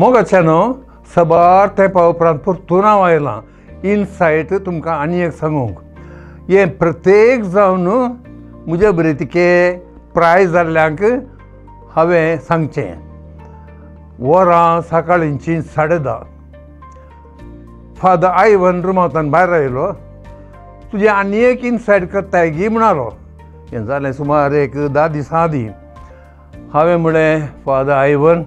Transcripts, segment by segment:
मोगाच्यानो सबार तेंपा उपरांत परतून हांव आयलां इनसायट तुमकां आनी एक सांगूंक. हें प्रत्येक जावन म्हजे बरें तिके प्राय जाल्ल्यांक हांवें सांगचें. वरां सकाळींची 10:30. फादर आयवन रुमांतल्यान भायर आयलो. तुजें आनी एक इनसायट करताय गी म्हणालो. हें जालें सुमार एक 10 दिसां आदीं. हांवें म्हळें, फादर आयवन,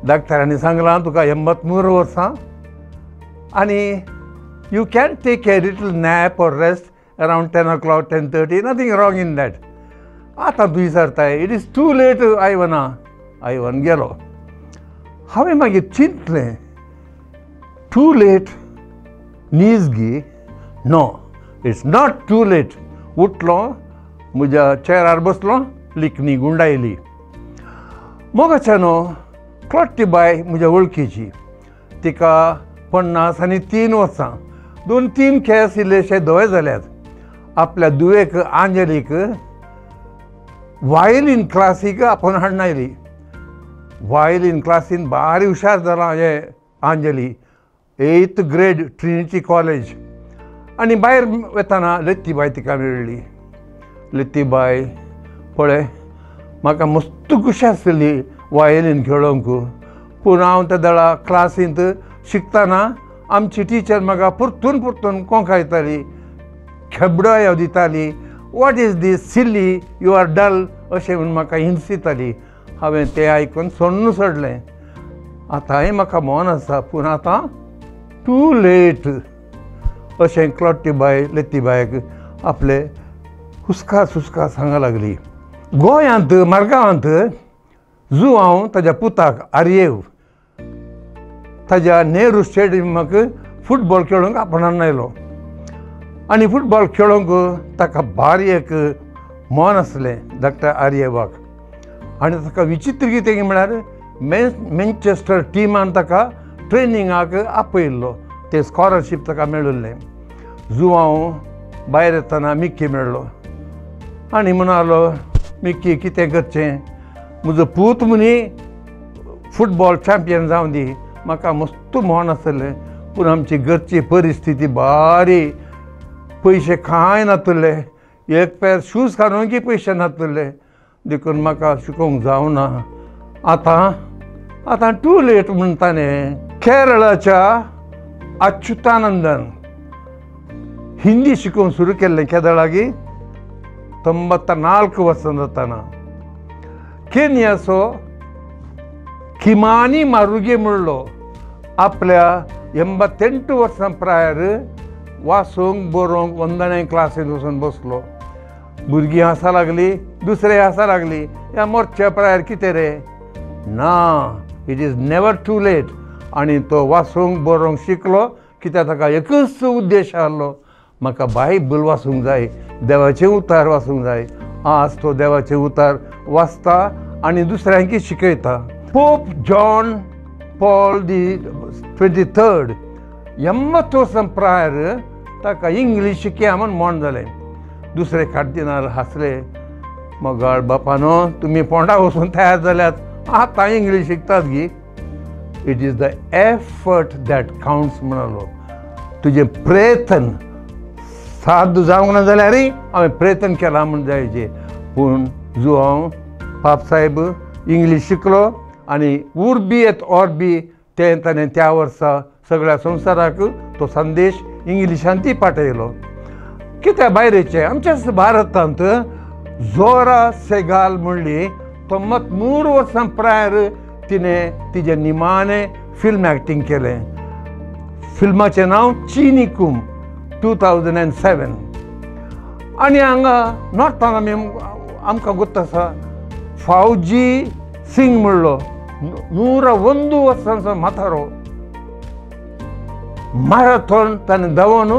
डॉक्टरांनी सांगलां तुका 83 वर्सां आनी you can take a little nap or rest around 10 o'clock, 10:30, nothing wrong in that. आतां तूं विचारताय, it is too late आयवना. Ivan गेलो. हांवें मागीर चिंतलें, टू लेट नीज गी? No, it's not too late. उठलो, म्हज्या चेरार बसलो, लिखणी गुंडायली. मोगाच्यानो क्लॉटी बाय म्हज्या वळखीची. तिका 53 वर्सां. 2-3 केस इल्लेशे धवे जाल्यात. आपल्या दुवेक आंजलीक वायलीन क्लासीक आपोवन हाडून आयली. वायलीन क्लासीन बारी हुशार जालां हें आंजली. 8th grade Trinity college. आनी भायर वतना लत्तीबाय तिका मेळ्ळी. लत्तीबाय, पळय म्हाका मस्त खुशी आसली वायलीन खेळोंक, पूण हांव त्या दळा क्लासींत शिकतना आमची टिचर म्हाका परतून परतून कोंकायताली, खेबडो दिताली. What is this silly, you are dull अशें म्हूण म्हाका हिणसिताली. हांवें तें आयकून सोडून सोडलें. आतांय म्हाका मन आसा, पूण आतां टू लेट अशें क्लॉटीबाय लत्तीबायक आपले हुस्का सुस्का सांगा लागली. गोंयांत मारगांवांत जुआंव ताज्या पुताक आर्येव ताज्या नेहरू स्टेडियमाक फुटबॉल खेळूंक आपणान आयलो. आनी फुटबॉल खेळोंक ताका भारी एक मन आसलें डॉक्टर आर्येवाक. आनी ताका विचित्र कितें म्हळ्यार मॅनचेस्टर टिमान ताका ट्रेनिंगाक आपयल्लो. तें स्कॉलरशीप ताका मेळिल्लें. जुआंव भायर येतना मिक्की मेळ्ळो आनी म्हणालो, मिक्की कितें करचें, म्हजो पूत म्हणी फुटबॉल चॅम्पियन जावं दी. म्हाका मस्त मन आसलें, पूण आमची घरची परिस्थिती बारी, पयशे कांय नातुल्ले, एक पेर शूज घालूंक पयशे नातुल्ले, देखून म्हाका शिकोवंक जावना. आतां आतां टू लेट म्हणटा न्ही. केरळाच्या अच्युतानंदन हिंदी शिकोवंक सुरू केल्लें केदळ लागीं 94 वर्सां जातना. केनियाचो किमानी मारुगे म्हणलो आपल्या 88 वर्सां प्रायर वाचूंक बरोवंक वंदणे क्लासींत वचून बसलो. भुरगीं हांसा लागली, दुसरे हांसा लागली, ह्या मोर्च्या प्रायर कितें रे? ना, it is never too late. आनी तो वाचूंक बरोवंक शिकलो. कित्याक ताका एकूच उद्देश आहलो, म्हाका बायबल वाचूंक जाय, देवाचें उतार वाचूंक जाय. आज तो देवाचें उतार वाचता आनी दुसऱ्यांकी शिकयता. Pope John Paul the 23rd 80 वर्सां प्रायर ताका इंग्लीश शिकया म्हूण मन जालें. दुसरे कार्दिनाल हांसले, मगाळ बापानो तुमी पोंडा वचून तयार जाल्यात, आतां इंग्लीश शिकतात गी. It is the effort that counts म्हणालो. तुजें प्रयत्न साध्य जावंक ना जाल्यारय हांवें प्रयत्न केला म्हूण जायचे. पूण जुआंव पापसाहेब इंग्लीश शिकलो आनी उर्बी एत ऑर्बी तें ताणें त्या वर्सा सगळ्या संवसाराक तो संदेश इंग्लिशांतय पाठयलो. कित्या भायरेचें आमच्याच भारतांत जोरा सेगाल म्हणली 93 वर्सां प्रायर तिणें तिजें निमाणें फिल्म एक्टींग केलें. फिल्माचें नांव चीनी कुम 2007. आनी हांगा नॉर्थान आमी आमकां गोत्त आसा फावजी सिंग म्हणलो 101 वर्सांचो म्हातारो मॅरेथॉन ताणें धांवून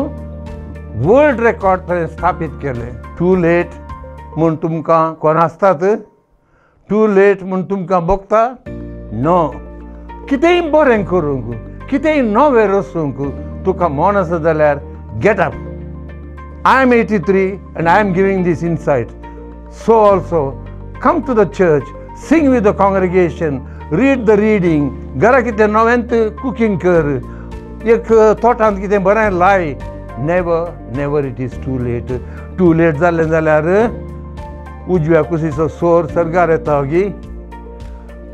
वर्ल्ड रेकॉर्ड ताणें स्थापीत केलें. टू लेट म्हूण तुमकां कोण आसतात, टू लेट म्हूण तुमकां भोगता? नो. कितेंय बरें करूंक, कितेंय नवें रचूंक तुका मन आसा जाल्यार get up. I am 83 and I am giving this insight. So also come to the church, sing with the congregation, read the reading, घरा कितें नव्यांत कुकींग कर, एक तोटांत कितें बरें लाय. Never never it is too late. Too late जालें जाल्यार उजव्या कुशीचो सोर सर्गार येता गी.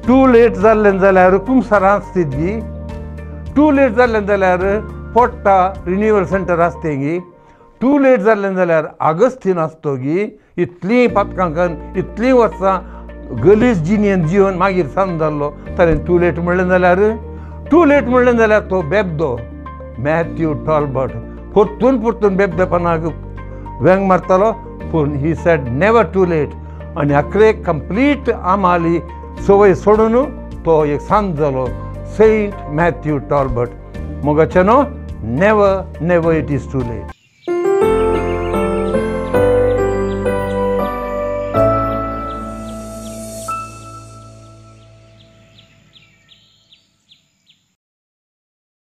टू लेट जालें जाल्यार कुमसारां आसतीत गी. टू लेट जालें जाल्यार पोट्टा रिन्युअल सेंटर आसतें गी. टू लेट जालें जाल्यार आगस्तीन आसतो गी. इतलीं पातकां करून इतलीं वर्सां गलीज जिणेन जिवन मागीर सांग जाल्लो ताणें टू लेट म्हणलें जाल्यार, टू लेट म्हणलें जाल्यार तो बेबदो मॅथ्यू टॉलबर्ट परतून परतून बेबदेपणाक वेंग मारतालो, पूण he said never too late. आनी आखरेक कंप्लीट आमाली संवय सोडून तो एक सांत जालो, सेंट मॅथ्यू टॉलबर्ट. मोगाचें न्हू, never never it is too late.